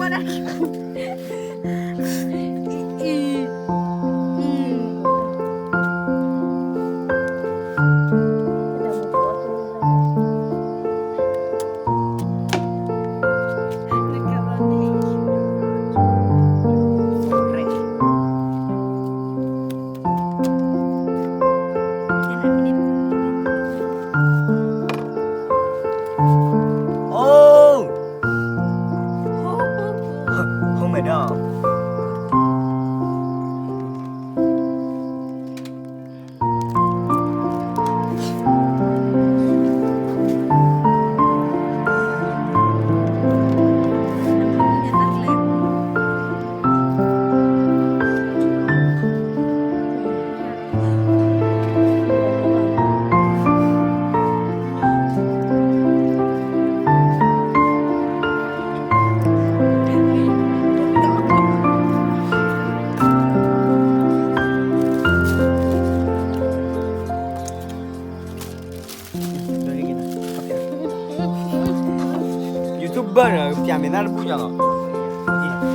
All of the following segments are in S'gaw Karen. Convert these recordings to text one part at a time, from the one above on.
ဝဲဒၣ် အံၤ အံၤ အံၤ အိ ဟိမဲာ်ဒီး YouTube န့ၣ် ပျးမဲာ်နါတဘူၣ်ညါလီၤ.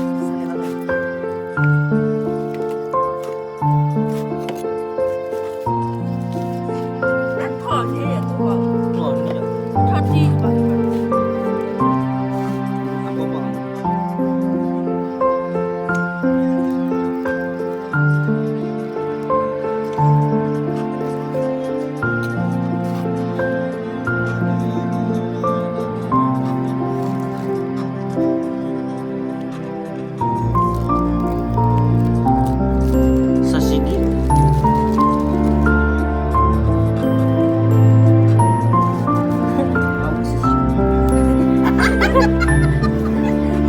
စီၤစံ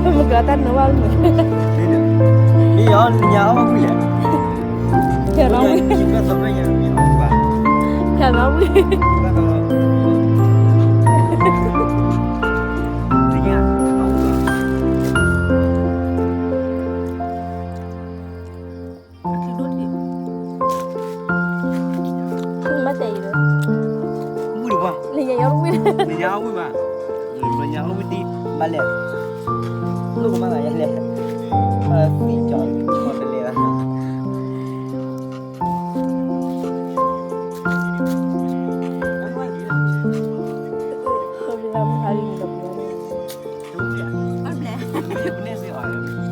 ဒံ မ့ၢ်ကတၢ်နဝဲမ့ၢ် မ့ၢ်အီၤလၢညါအီၣ်ဝံၤလဲၣ် ဖဲနီၤဝံၤ ဖဲနီၤဝံၤ မ့ၢ်တဲအံၤလၢ ဝံၤဘၣ် လၢညါအီၣ်ဝံၤ လၢညါအီၣ်ဝံၤဘၣ် လၢညါအီၣ်ဝံၤဒံး ဘၣ်လဲၣ် လိၣ်ကမၣ်သးယဲလဲၣ် သံကၠီၤ မီၤတလဲၤလၢ ဘၣ်လဲၣ်